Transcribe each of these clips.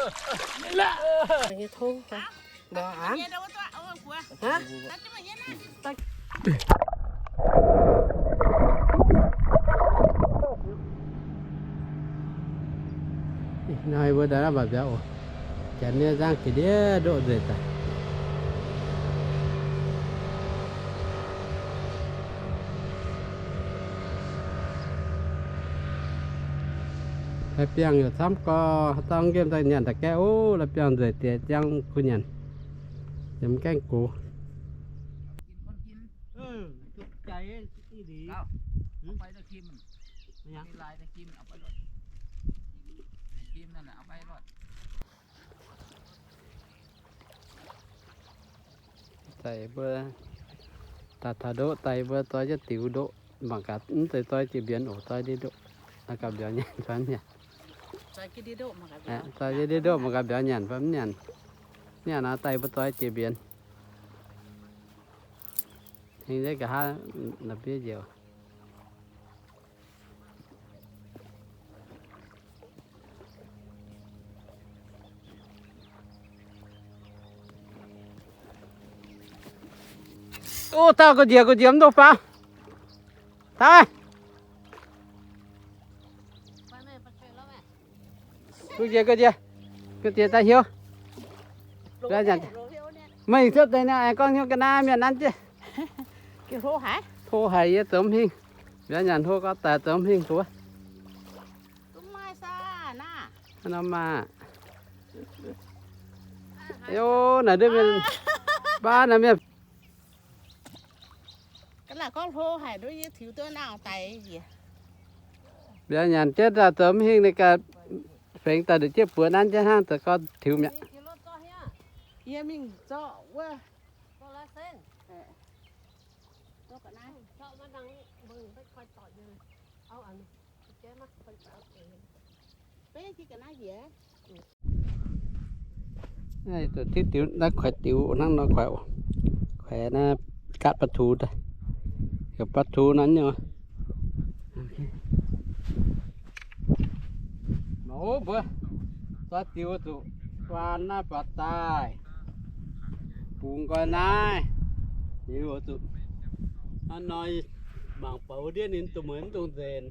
Ih hnoi mbuo ndau naaiv mbatc mbiauz oc. Janx nyei nzangv ga'ndiev ndoqv nzueic daaih. La'biangh yaac camv gorx, haaix dauh nqemh daaih nyanc daaih gaeqv oc. La'biangh nzueic diex ziangv kuh nyanc, yaac mv gaengh gox. Daaih mbuo daaih taux ndoqv, daaih mbuo zoi jienv diux ndoqv, mangc gaax mv zeiz zoi jiex mbienx oc, zoi ndiev ndoqv, mangc gaax mbiauz nyanc fai mv nyanc. Zoi ndiev ndoqv, mangc gaax mbiauz nyanc fai mv nyanc. Nyanc nor daaih mbuo zoi jiex mbienx. Hingh nzengc nqa'haav la'bieiv njiec. Ov, dauh gu'nguaaic, gu'nguaaic mv dungx faaux. Taux. Gu'nguaaic, gu'nguaaic, gu'nguaaic daaih hnyouv. Meih ziouc deix naaiv aengx gorngv hnyouv ga'naaiv mienh nanv jienv. Hlo haic yie zoux mv hingh. Mbiauz nyanc hlo gorngv daaih zoux mv hingh duqv. Nor maah. Yo, naaic ndiev mienh, baav naaic mienh. Mbiauz nyanc jienv daaih zoux mv hingh, ninh ganh fengx daaih ndongc jieqv buoz nanv jienv hnangv, zoux gorngv tiux mi'aqv. Naaiv zuqc diuv diuv naaiv kuaix diuv hnangv nor kuaix oc. Kuaix naaiv gaatv baa tux daaih. Heuc baa tux naaiv nyungc. Mbuo zoi diuv zuqc faan naaiv baac daaih bungx nqoi naaiv. Liuz zuqc hnangv nor mangc buatc ndiev ninh dongh meih mv dungx nzenc.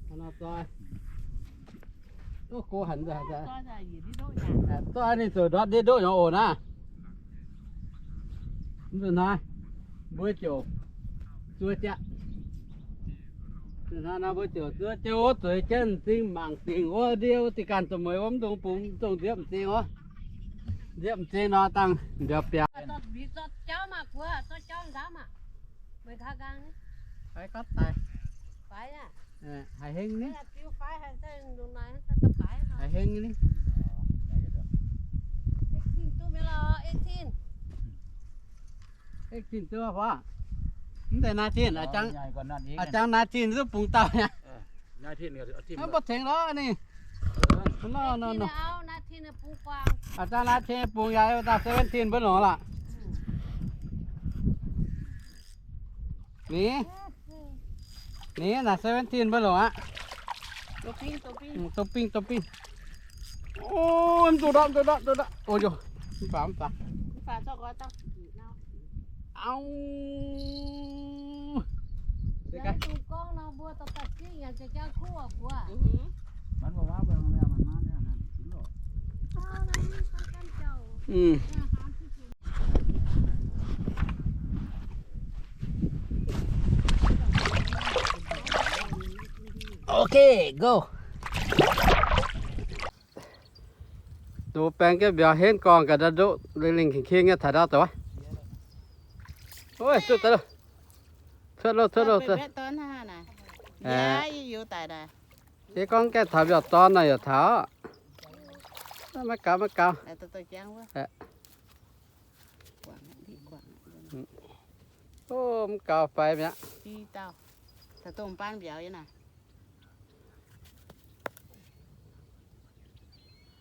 Hnangv nor zoi. Duqv go hanc nzengc. Duqv ninh zoux ndortv ndiev ndoqv nyei oc naaiv. Mv nzunc hnoi mbuo ziouc zuov jaqv. Nzunc hnoi nor mbuo ziouc zuov jaqv wuov zueiz jienv m'zing mangc dingc wuov ndiev wuov diuh ganh zoux meih wuov mv dungx bungx, mv dungx nziepv m'zing wuov. Nziepv m'zing nor dangh mbiauz biauv. Haiz heng ni. Haiz heng ni. Eighteen duqv fai? Mv zeiz nineteen, a'jang nineteen duqv bungx dauh nyei. Mv baac tengx lorqc ninh. Nor, nor, nor. A'jang nineteen bungx yaac daaih seventeen mbuo longc lorqc. Ni, ni naaic seventeen mbuo longc aqv. Doping, doping. O, mv duqv ndortv, mv duqv ndortv, mv duqv ndortv. O, mv faaux, mv faaux. Auv. Mm. Okay, go. Dongh baeng jienv mbiauz henv gorngv ga'ndiev ndoqv lingh lingh kingx kingx nyei taux ndau zoux. Ov, cuotv daaih loh. Cuotv loh, cuotv loh, cuotv. Yie gorngv gaengh taux mbiauz dorn nor yaac taux. Maiv gaux, maiv gaux. Ov, mv gaux faix mi'aqv.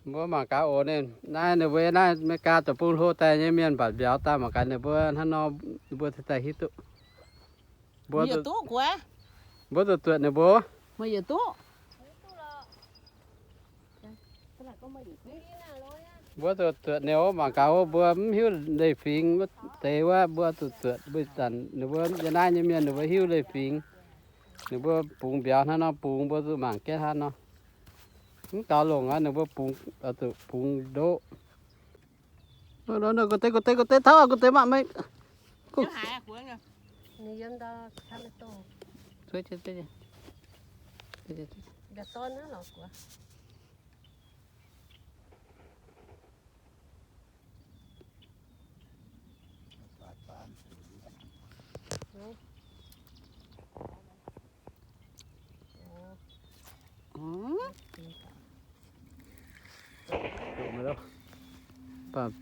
Mbuo mangc gaax oc, ninh naaiv ninh mbuo naaiv America zoux bung hlo daaih nyei mienh mbatc mbiauz daaih, mangc gaax ninh mbuo hnangv nor, ninh mbuo cingx daaih hiuv duqv. Mbuo zuqc zuotc ninh mbuo. Meih yietc duqv. Mbuo zuqc zuotc niouv mangc gaax, mbuo mv hiuv leiz-fingx wuov deix wuov, mbuo zuqc zuotc mbuo zanc ninh mbuo yiem naaiv nyei mienh ninh mbuo hiuv leiz-fingx. Ninh mbuo bungx mbiauz hnangv nor bungx, mbuo zuqc mangc jienv hnangv nor. Mv gaux longc aqv, ninh mbuo bungx, zuqc bungx ndoqv. Gu'deix, gu'deix, gu'deix tauv, gu'deix mangc meih.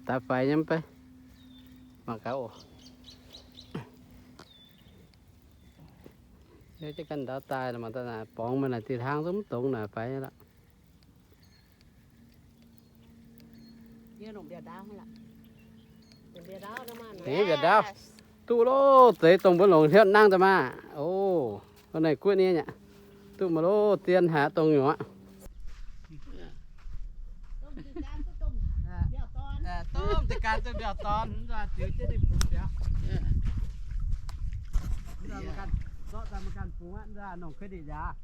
Daaih faix nyei mv bei. Mangc gaax oc. Yie jienv ganh ndau daaih, mangc daaih naaic borngz meih naaic diqc hlaang zungv mv dongz naaic faix nyei lorqc. Mbiauz ndaauv. Duqv loh, zeiz dongh mbuo longc hliouv nangv daaih maah. O, naaiv guoqv nyei aqv. Duqv maiv loh, zien haic dongh nyungc aqv. Domh deix ganh domh mbiauz dorn, ziux jienv ninh bungx mbiauz. Zorqv daaih maiv ganh bungx aqv, nongc credit yaac.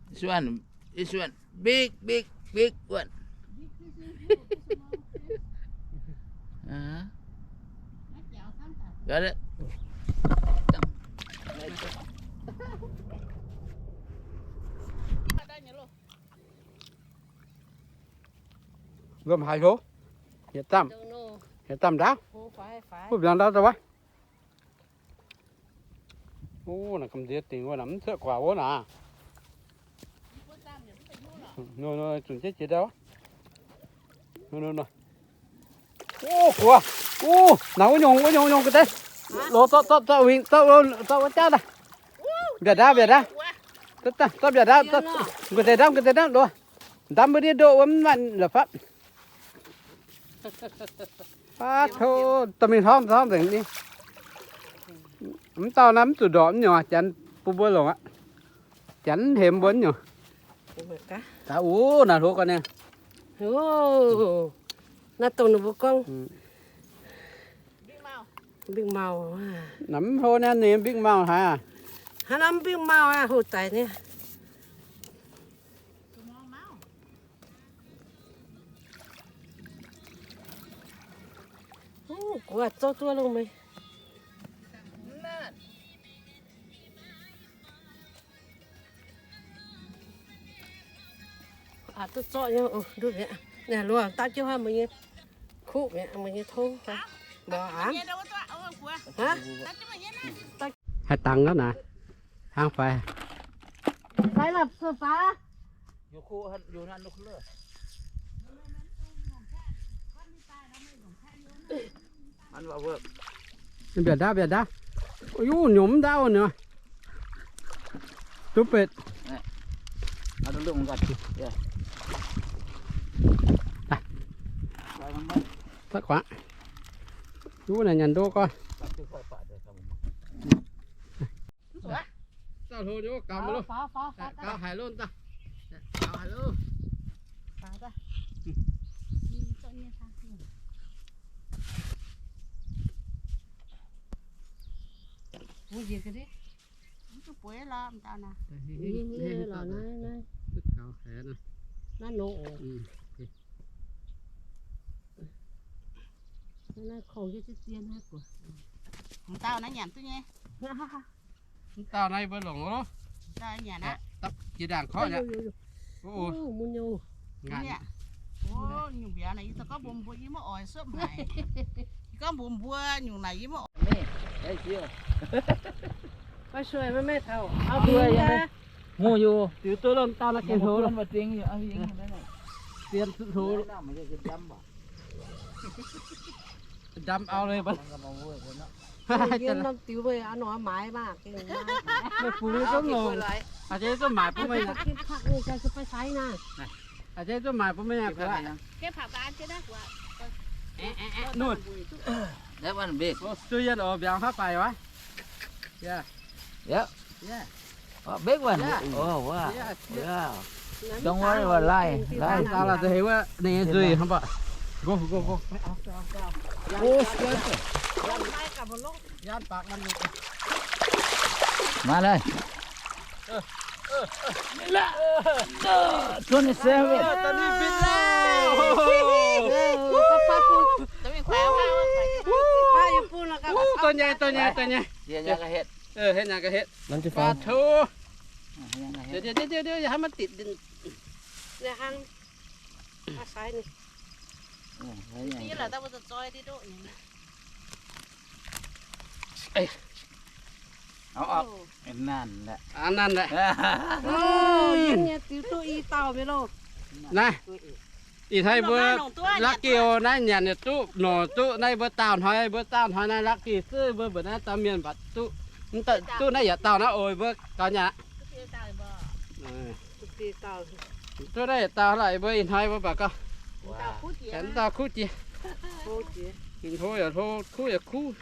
This one, this one, big, big, big one. Got it. Lomh haaix hlo? Yietc zamh, yietc zamh ndaauv. Mbuo mbiauz ndaauv daaih wuov. O, naaiv gamh nziex dingc wuov, naaiv mv cuotv guaax wuov naaic. Nor, nor, zunc jienv jiex daaih wuov. Nor, nor, nor. O, guaax. O, naaiv wuov nyungc, wuov nyungc, nyungc ga'deix. Loz zorqv, zorqv, zorqv wingh, zorqv, zorqv wuov jauv daaih. Mbiauz ndaauv, mbiauz ndaauv. Zorqv, zorqv mbiauz ndaauv, zorqv. Nqa'deix ndamv, nqa'deix ndamv loz. Ndamv mbuo ndiev ndoqv wuov mv maaih la'fapv. Aav, tov dorh mingh hlormv hlormv nzengc ni. Mv dauh naaiv mv zuqc ndorpc mv nyungc, janx bun mbuo longc aqv. Janx mv hemx mbuo mv nyungc. Gaax, o, naaiv hlo gau niaa. O, naaiv dongh ninh mbuo gorngv mbing mauh. Naaiv mv hlo niaa, ninh mbing mauh haic. Hnangv naaiv mbing mauh aqv, hoh daic niaa. Guv zorqv duqv lungh meix. Aqc duqv zorqv nyei, nduqv mi'aqv. Naaiv loz daav jienv huaav mbuo nyei kuv mi'aqv, mbuo nyei tov. Mborqv aqv. Haih dangx gaax naaic. Hnangv fai. Fai lorqc, fai. Mbiaauc ndaauv, mbiaauc ndaauv. Yuv, nyormx ndaauv nor. Duqv betv. Daaih kuangx. Yuv naaic nyanc ndo gorn. Dauh hlo nyei gaux mv loh. Gaux haic loh daaih. Gaux haic loh. Mv duqv bueix lorqc, m'dauh naaiv. Naaiv nor oc. Naaiv korngh jienv zien naaiv guoqv. M'dauh naaiv nyanc duqv nyei. Mv dauh naaiv mbuo longc loh. Jiex ndaangc korqv aqv. Mun nyei. Nyungc mbiauz naaic yie gorngv mbuox mbuo yie maiv oix suotv haic. Yie gorngv mbuox mbuo nyungc naaic yie maiv oix. Hngongx yoc, diux duqv lomh dauh naaiv gengh hlo. Zien hlo. Ndamv auv leiz. Yie norm diux meih aa nor maaiz maah, gengh maaiz. Meih fungx nyei zungv longc. Aa, zungv maaiz bun meih. Aa, zeix duqv maaih bun meih nyei. Nuv. Duqv yienh oc, mbiaangx haav faix waac. Yaac. Big one. Oh, wow. Yeah. Don't worry about lie. Lie. Ninh nzuih hnangv baac. Go, go, go. Maaih laaih. Twenty-seven. Dongh nyei, dongh nyei, dongh nyei. Hetv nyei ga'hetv. Aa, tov. Diuv, diuv, diuv, diuv, yaac hnangv maiv ditc. Nanv laeh. Naaiv, ih hnoi mbuo lucky oc, naaiv nyanc yaac duqv, nor duqv, naaiv mbuo daauh hnoi, mbuo daauh hnoi naaiv lucky zuqc mbuo mbuoqc naaiv dauh mienh mbatc duqv. Duqv naaiv yietc dauh naaiv oc, mbuo gaux nyanc. Duqv naaiv yietc dauh laaix mbuo ih hnoi mbuo mbatc gau. Dauh kuv jiex. Hlo yaac hlo, kuv yaac kuv.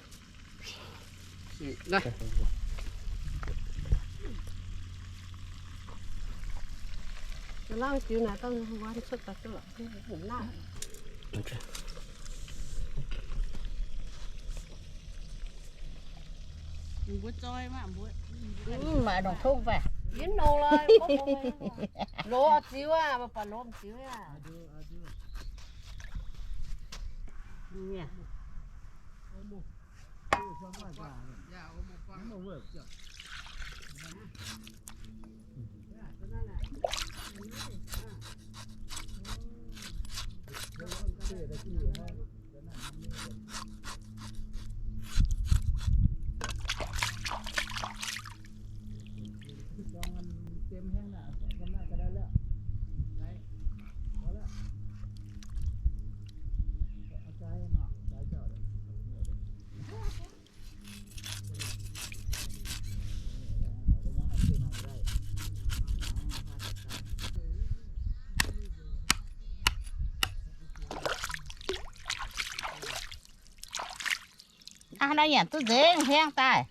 Maaih nongc tong fai? Yie nongc lorqc. Loz ziux aqv, mv baac loz ziux aqv. Aav, naaiv nyanc duqv nzengc hnyangx daaih.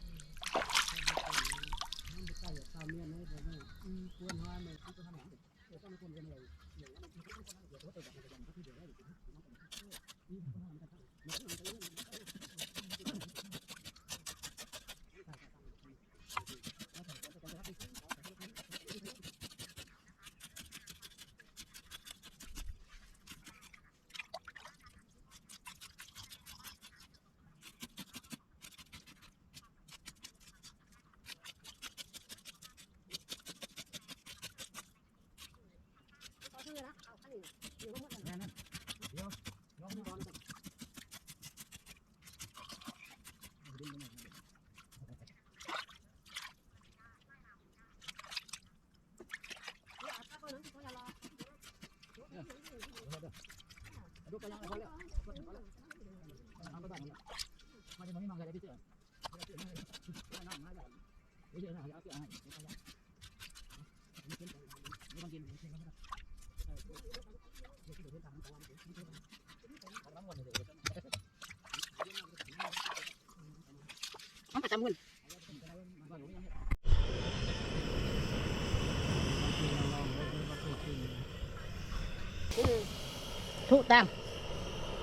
Tuqv dangh,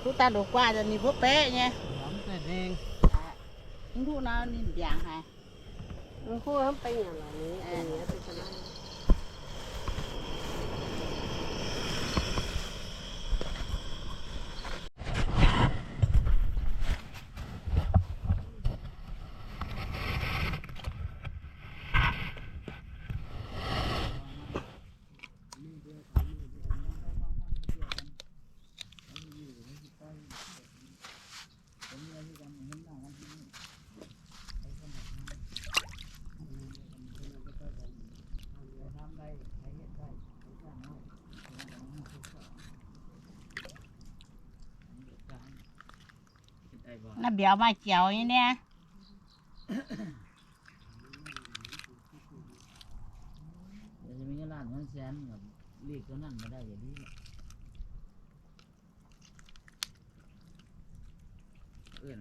tuqv dangh ndoqc guaax ninh mbuo baeqv nyei. Mv duqv nor ninh mbiaangc haic. Naaiv mbiauz maaih jaux nyei niaa. Liqc ga'naanh maaih daaih yietc liqc. Ih,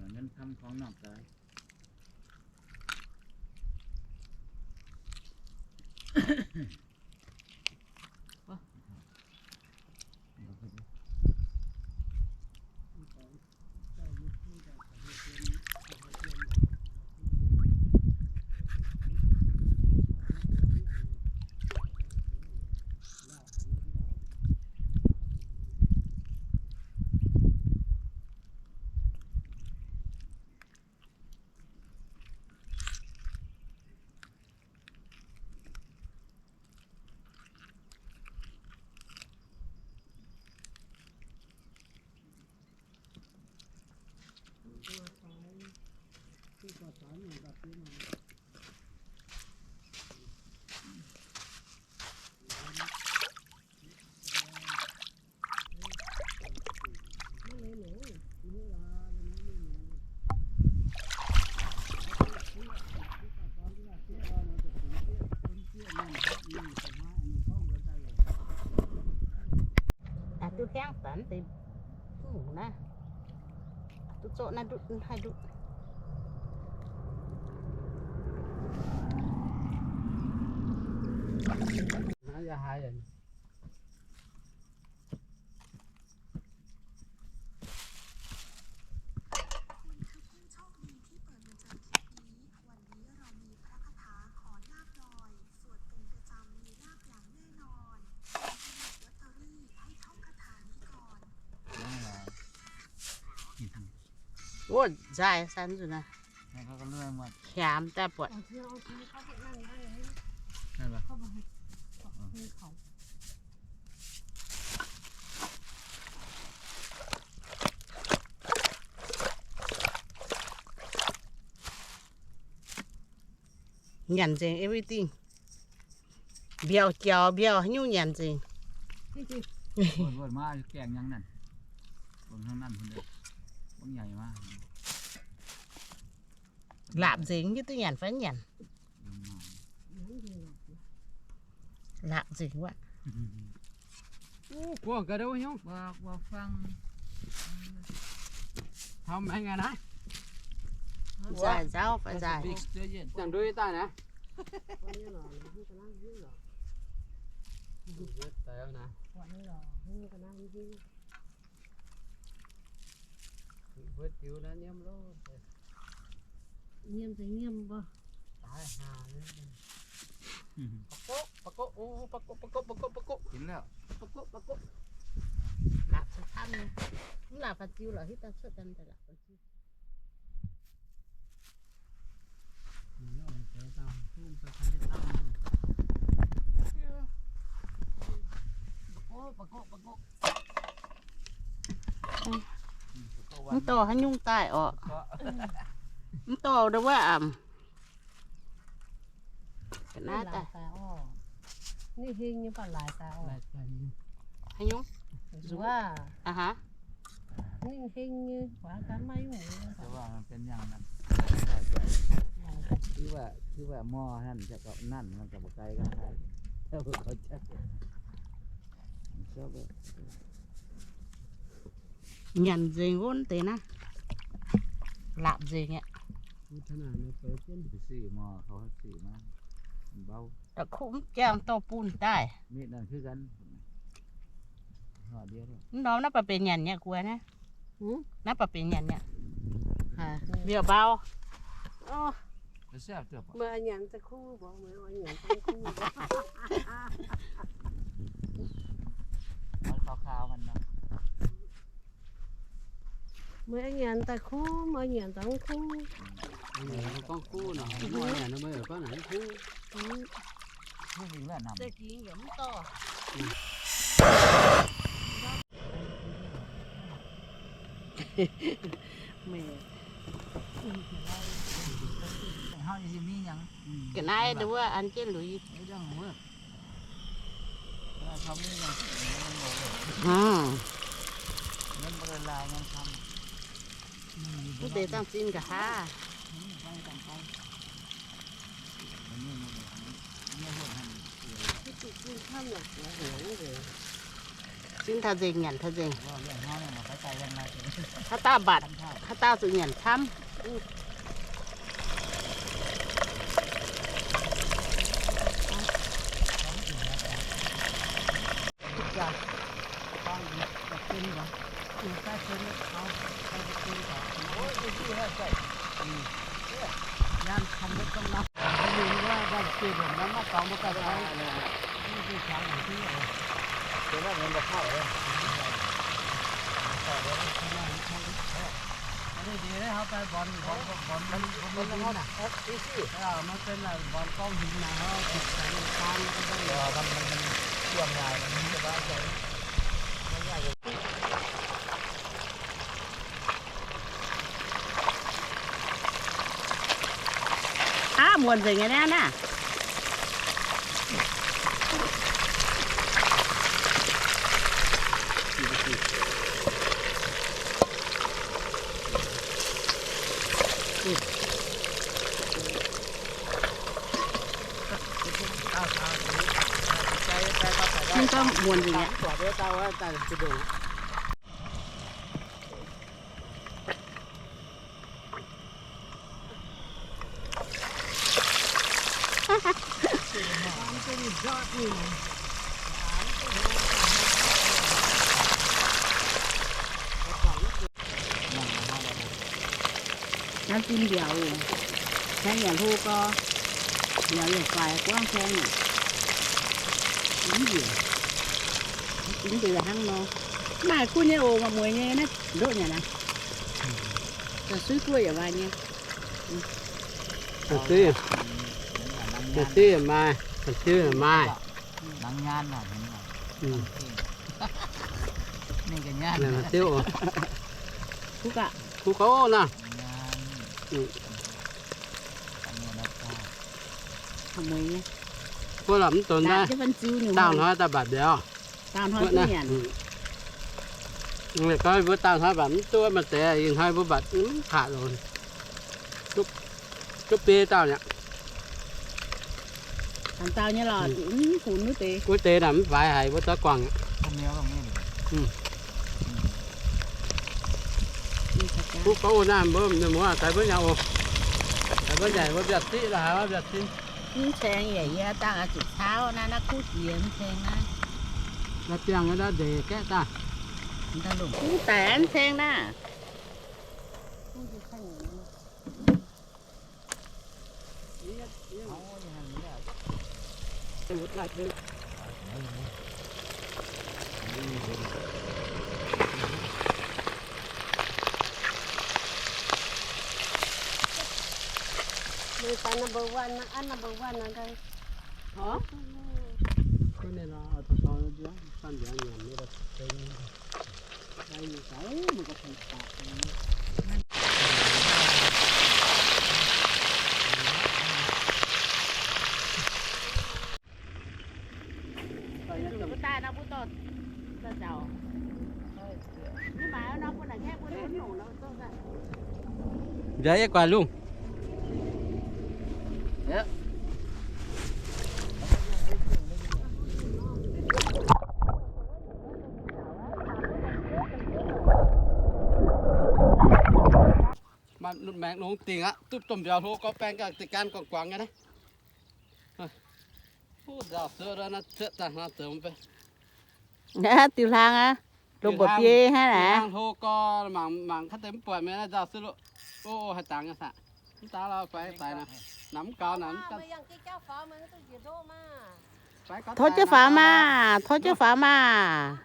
Aa, duqv hiaangv daaih deix hungh naaiv. Duqv zorqv naaiv ndutv, haih ndutv. Wuov, nzaaih san zuqc naaiv. Hemx daaih buatc. Nyanc nzengc everything. Mbiauh jaux mbiauh haaix nyungc nyanc nzengc. Laapc nzengc, hiuv duqv nyanc fai mv nyanc. Laapc nzengc wuov. Nzaaih nzauv fai nzaaih. Nyiemc zengc nyiemc mbuo. Laapc camv nyei. Mv laapc faaux ziux lorqc, hiuv dauh cuotv daaih laapc faaux ziux. Mv dorh haaix nyungc daaih orqc. Mv dorh ndau wuov aqv. Ga'naaiv daaih. Ninh heng nyei baac laaix daaih orqc. Haaix nyungc? Nzuov. Aa haa. Ninh heng nyei, waac gaax maiv nyungc. Nyanc nzengc wuov deix naaiv. Laapc nzengc aqv. Da'kuv mv jangx dorh bun daaih. Mv norm naaiv baac benx nyanc nyei guaix naaiv. Naaiv baac benx nyanc nyei. Mbiauz mbau. Meih nyanc da'kuv mv baac meih oix nyanc da'kuv. Meih nyanc da'kuv, meih nyanc da'kuv. Gorngv kuv nor, meih nyanc meih gorngv naaic kuv. Za'gengh yaac mv dorh. Meih. Ga'naaiv ndau wuov an jienv lui. Mv deix zangh zinh nqa'haav. Zinh taux nzengc, nyanc taux nzengc. Haaix dauh mbatc, haaix dauh zuqc nyanc camv. Aav, muonc nzengc nyei naaiv naaiv. Ninh gorngv muonc nzengc aqv. Naaiv zinh mbiauz, naaiv yaac hlo gau, mbiauz yaac faix guangv teng. Zinh mbiauz, zinh mbiauz hnangv nor. Maaih kuv nyei oc, maaih mueiz nyei naaiv, ndoqv nyanc aqv. Suiv guoqv yaac maaih nyei. Suiv, suiv yaac maaih, suiv yaac maaih. Kuv gauh naaiv. Kuv lamh mv donx naaiv, daauh hnoi daaih mbatc mbiauz. Mbuo daauh hnoi mbatc mv duqv, maaih deix ih hnoi mbuo mbatc mv kaac loc. Duqv biei dauh mi'aqv. Wuov deix naaic mv faix haic, mbuo zoux guangc aqv. Kuv gauh naaiv mbuo mienh muoz daaih mbuo nyanc oc. Daaih mbuo nyanc mbuo mbiauz-diqv la'haaix mbiauz-cin. Mv ceng yaac yie dangh zuqc caauv naaiv, naaiv kuv jiex mv ceng naaiv. La'biangh ndeic gaeqv daaih. Kuv daic mv ceng naaiv. Nzauh yie guaax lungh. Maengx longx dingc aqv, duqv domh mbiauz hlo gorx baeng ganh deix gan guangc guangc nyei naaiv. Nzauh suov naaiv cuotv daaih hnangv zoux mv bei. Diuh hlang aqv, lomh mbuo biei hnangv naaic. Hlo gorx mangc, mangc kaav deix mv buatc mienh naaiv nzauh suov loh. O, haih dangx nyei saah? Mv dangx lorh, faix daic naaic. Namx mv gaux naaic. Tov jienv faaux maah, tov jienv faaux maah.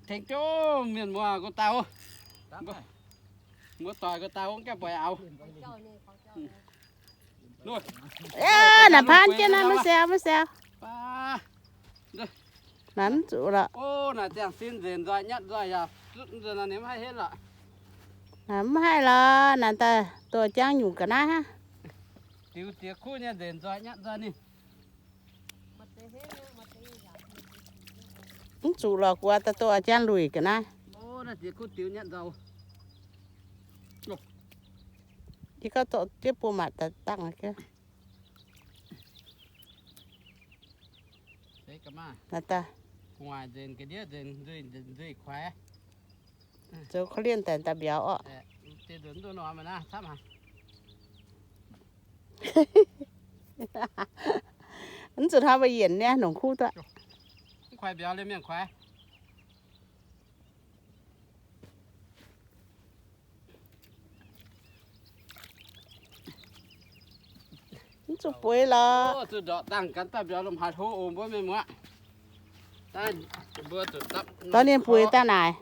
Tengx jienv mienh muoz nqo daaih. Muoz-doic nqo daaih, mv gaengh buatc auv. Naaic paan jienv naaiv, maiv siou, maiv siou. Naaic mv zuqc lorqc. Naaic ziangh sin nzenc nzoih nyatv nzoih yaac mv haih lorqc. Naaic mv haih lorqc, naaic daaih dorh jangv nyungc ga'naaiv hnangv. Diux ziex kuv nyei nzenc nzoih nyatv nzoih ninh. Mv zuqc lorqc, guaax daaih dorh jangv luic ga'naaiv. Yie gorngv dorh jienv buo maanc daaih dangh. Naaiv daaih zoux korv-lienh daaih daaih mbiauz orqc. Mv zuqc hnoi mbuo yienc niaa, nongc kuv duqv. Mv zuqc bueix lorqc. Dorh ninh bueix daaih naaic.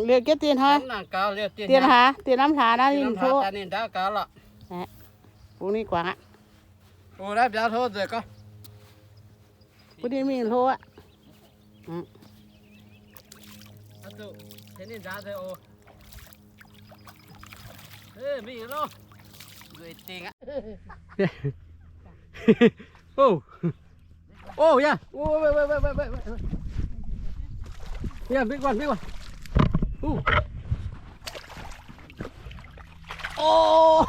Liouh jienv dien hnoi. Dien hlaax, dien lamh hlaax naaiv ninh tov. Bungx ninh guangc aqv. Bun ninh mingh hlo aqv. Oh, oh, yeah. Oh, wait, wait, wait, wait, wait, wait. Yeah, big one, big one. Ooh. Oh.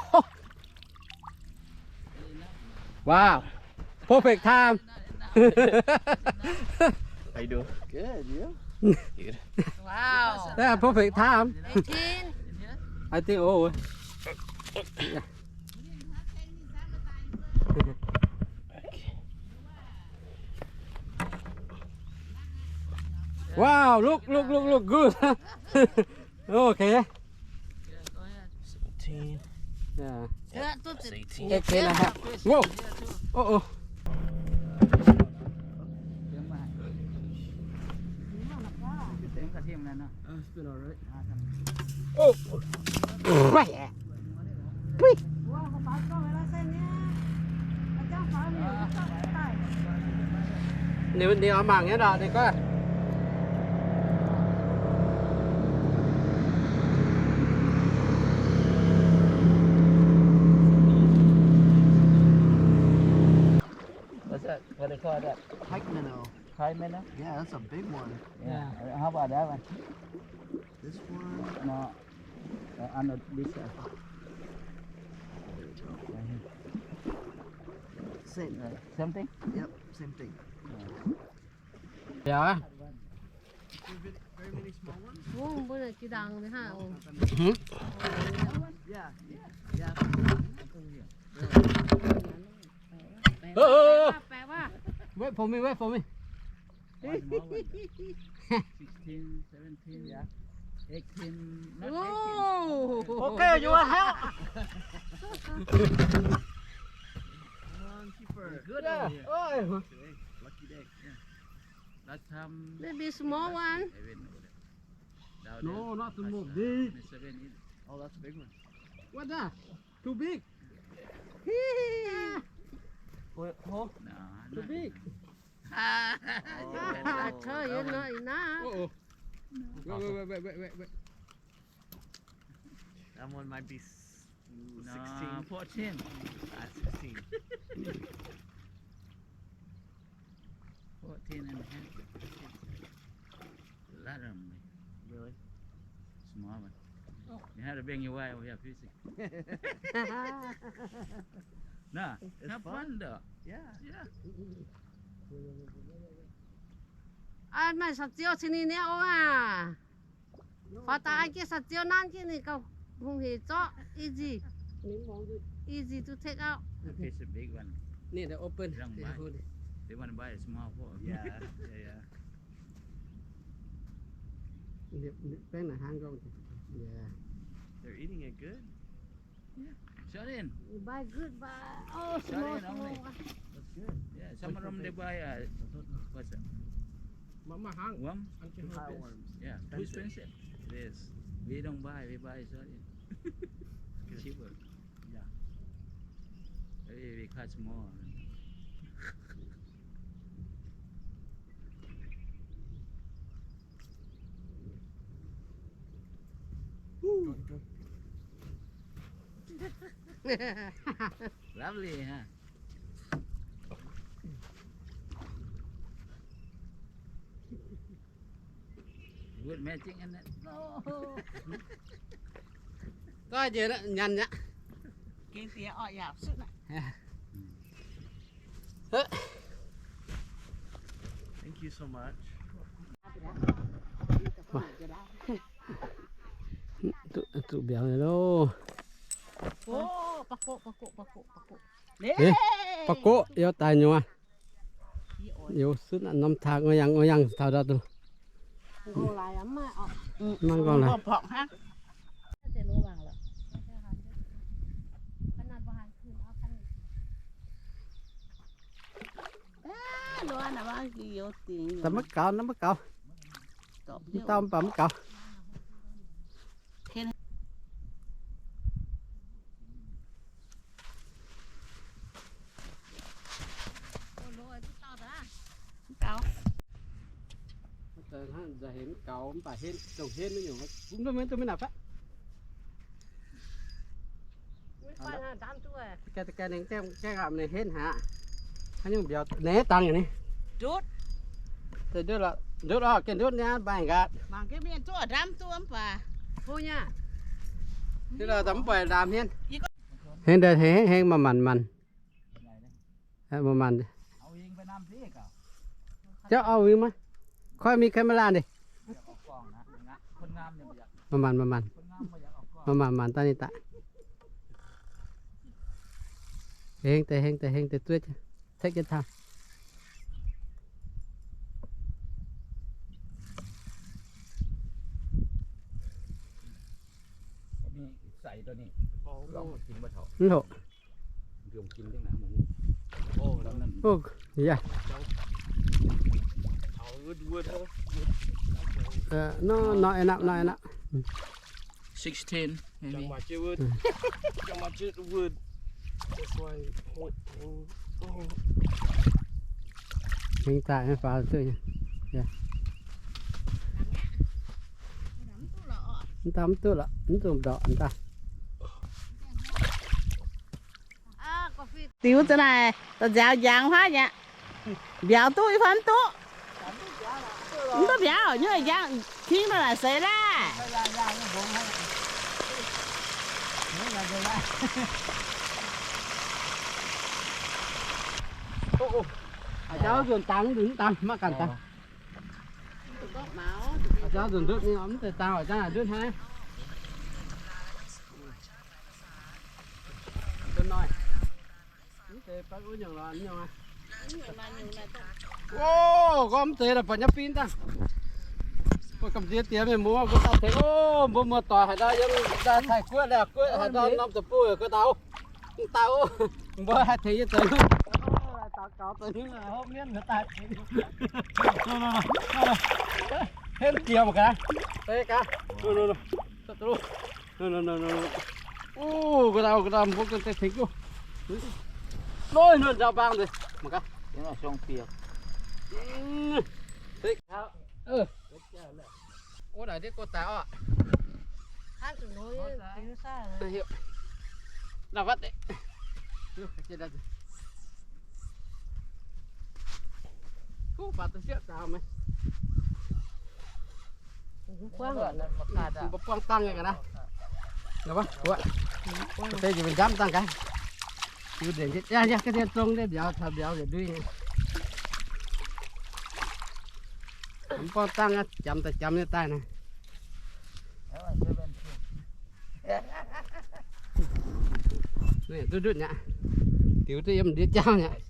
Wow. Perfect time. How you doing? Good, you? Good. Wow. Yeah, perfect time. Eighteen. I think, oh. Yeah. Wow, look, look, look, look good. Okay. Seventeen. Yeah. That's eighteen and a half. Whoa. Uh-oh. It's been all right. Oh. Ninh, ninh oix mangc nyei nor, ninh gorngv. What's that? What they call that? Pike minnow. Pike minnow? Yeah, that's a big one. Yeah. Yeah. How about that one? This one? No. Uh, on the, this side. There we go. Right here. Same. Uh, same thing? Yep, same thing. Yeah. Yeah. Very many small ones? Ov, mbuo naaic jiex ndaangc mingh hnangv. Yeah, yeah. Wait for me, wait for me. Sixteen, seventeen, yeah. Eighteen, not eighteen. Whoa. Okay, you want help? Come on, keeper. Good. Yeah. Lucky day. Yeah. Last time. Maybe small one. No, not small, big. Oh, that's a big one. What that? Too big. Wait, hold. No, too big. I told you not enough. Uh-oh. Wait, wait, wait. That one might be s-, ooh, no, sixteen. Fourteen. Ah, sixteen. Fourteen and a half. That one. Really? Small one. Oh. You had to bring your wife over here fishing. Nah, it's have fun, fun though. Yeah. Yeah. Aa, maaih sa'ziou cin ninh niaa ong aa. Faaux daaih an jienv sa'ziou nanv jienv ninh gauh hungh hec zorqv. Easy. Easy to take out. That fish is a big one. Need to open. They don't buy. They want to buy a small one. Yeah, yeah, yeah. Baeng naaic hnangv gong. Yeah. They're eating it good. Yeah. Shut in. You buy good, buy, oh, small, small one. That's good. Yeah, some of them they buy, uh, what's that? Worm? Too high worms. Yeah, too expensive. It is. We don't buy, we buy shut in. Cheaper. Yeah. We, we catch more. Lovely, huh? Goiv njiec nyanc aqv. Thank you so much. Zuqc mbiauz loh. Ba'goqv youz daaih nyuoz. Youz sunv norm taux ngoi yangh ngoi yangh taux ndau duqv. Maiv nqorngv laaix. Daaih maiv gaux, naaiv maiv gaux. Mv dauh mv baac mv gaux. Mv baac henv, dongh henv nyungc, mv duqv maiv nangc fatv. Gaengh, gaengh, gaengh lamh ninh henv haic. Haaix nyungc mbiauz naaiv dangx yaac ni. Ndutv, ndutv oc, gengh ndutv niaa mbaih nqaatv. Mv baac mv buatc ndaamv henv. Heng daaih heng heng maaih maanc maanc. Maaih maanc. Jauv auv wingh maiv? Koi mingh camera ndeic. Maaih maanc, maaih maanc. Maaih maanc, maanc daaih ninh daaih. Heng deix, heng deix, heng deix dueiv. Take your time. Mv hoqc. Oh, yeah. Uh, no, not enough, not enough. Sixteen, maybe. Heng daaih faaux duqv nyei. Mv daaih mv duqv lorqc, mv dungx ndorqc daaih. Diux za'naaic da'nziaaux njangx huaav nyei. Mbiauz duqv, i fai mv duqv? Mv duqv mbiauz, nyuoz njang king daaih naaic seix laah. Haaix jauv nzuonx dangx, nzuonx dangx, maiv ganh dangx. Haaix jauv nzuonx ndutv, mv zeiz dangx, haaix jauv ndutv hnangv. Mv zeiz baav wuov nyungc lorqc, nyungc aqv. O, gorngv mv zeiz lorqc, buatc nyei fim dangh. Mbuo gamh nziex diex mienh muoz, mbuo daaih tengx o, mbuo muoz-doic haaix ndau yiem daaih Taiv-Guoqv, Laauv-Guoqv haaix ndau norm deic-bung, guo dauh, mv dauh o, mbuo haih tengx nyei zoux. Daux gaux zoux hnyouv hopv mienv daaih tengx. Henv diex mangc gaax, deix gaax. Guo dauh, guo dauh, mbuo ganh deix tengx duqv. Lov, nzuonx nzauh mbaang deix, mangc gaax. Ov, naaic ndiev go daaih orqc. Naaiv fatv. Kuv baac da'sieqv daux meih. Mbuo buangh dangh nyei ga'naaiv. Deix njiec mingh njamv dangh gaax. Yie ga'sie zong ndiev mbiauz caux mbiauz yietc ndui nyei. Mv buangh dangh, jamx daaih jamx nyei daaih naaiv. Duqv ndutv mi'aqv. Diux duqv yiem ndiev jauv mi'aqv.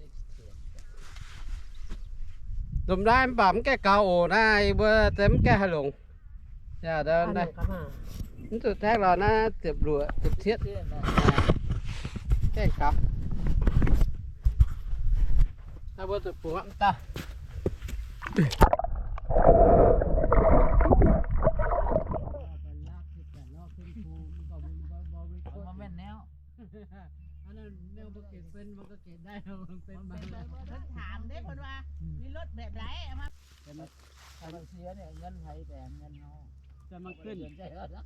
Lomh naaiv mv baac mv gaengh gaux oc. Naaiv yie mbuo mv gaengh haih longc. Mv zuqc taeqv lorqc, naaiv ziepc luoqc ziepc cietv. Gaengh gaux. Naaiv mbuo zuqc bungx mv dauh. Mv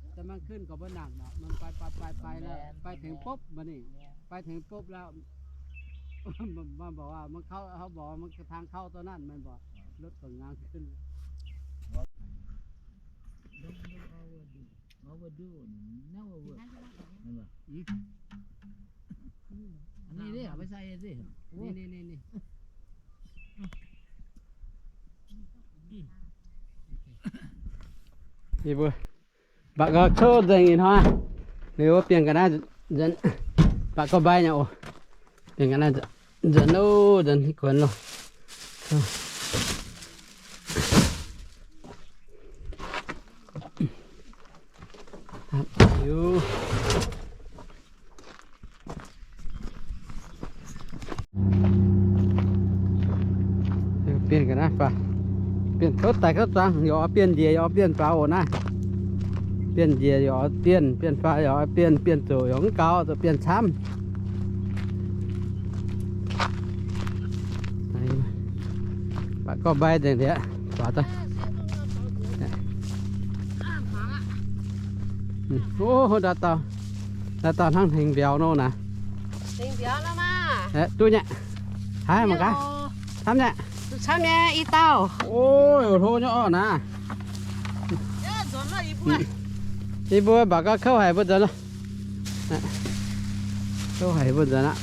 baac mv gunv, mv gunv gorqv mbuo nangc nor, mv gunv, ไปถึงปุ๊บ mbuo ninh ไปถึงปุ๊บแล้ว มันบอกว่ามันเข้า เขาบอกว่ามันทางเข้าตรงนั้น มันบอก รถก็ง้างขึ้น Yie mbuo mbatc gau kouv nzengc ih hnoi. Liuz bienh ga'naaiv nzuonx, mbatc gau mbai nyei oc. Bienh ga'naaiv nzuonx, nzuonx loh, nzuonx kuonx loh. Bienh ga'naaiv faaux, bienh kouv daaih kouv zuangx, yaac oix bienh njiec, yaac oix bienh faaux oc naaiv. Bienh njiec yaac oix bienh, bienh faaux yaac oix bienh, bienh zoqc yaac mv gaux, zoqc bienh camv. Mbatc gorngv mbai nzengc liuz, faaux daaih. Ov, ndau dauh, ndau dauh hnangv hengx mbiauz nor naaic. Duqv nyei. Haiz mangc gaax. Camv nyei. Camv nyei i dauh. Ov, hlo nyei orqc naaic. Yie mbuo mbatc gau kouv haic mbuo nzuonx. Kouv haic mbuo nzuonx aqv.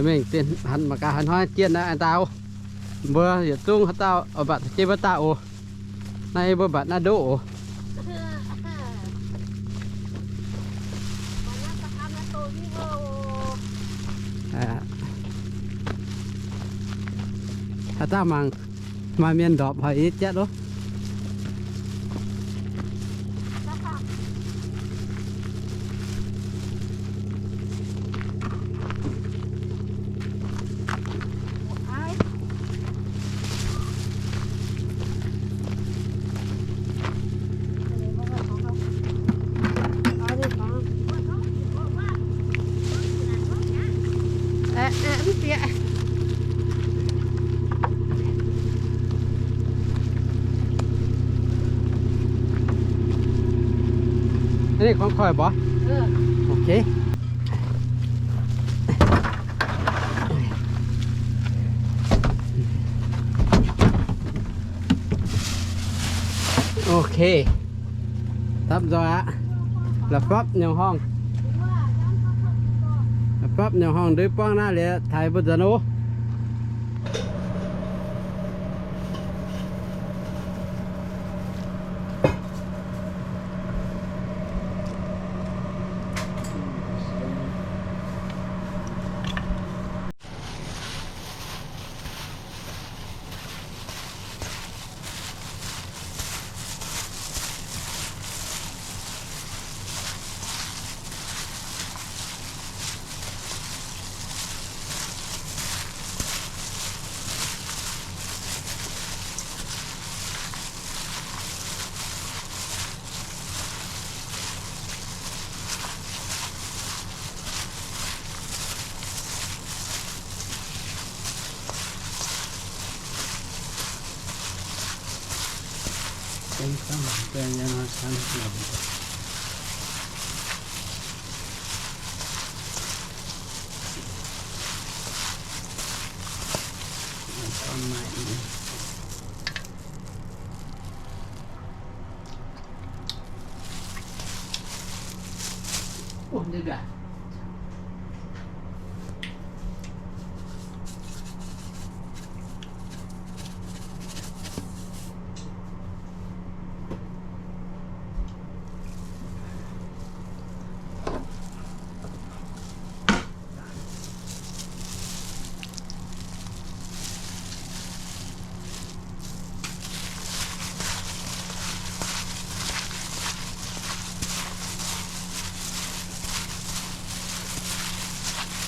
Mingh hanc mangc gaax haaix hnoi jienh naaiv daaih oc. Mbuo yietc zungv haaix dauh mbatc jiex mbuo daaih oc. Naaiv mbuo mbatc naaiv ndoqv oc. Haaix dauh mangc, maaih mienh ndorpc hoic yie jatv loh. Ninh gorngv koiv mbuox. Ok. Ok. Dapv nzoih aqv. La'fapv nyungc horngh. La'fapv nyungc horngh nduov buangv naaiv liuz taaih mbuo nzuonx oc.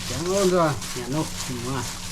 Jangx lov nzuonx nyanc nor, muoz.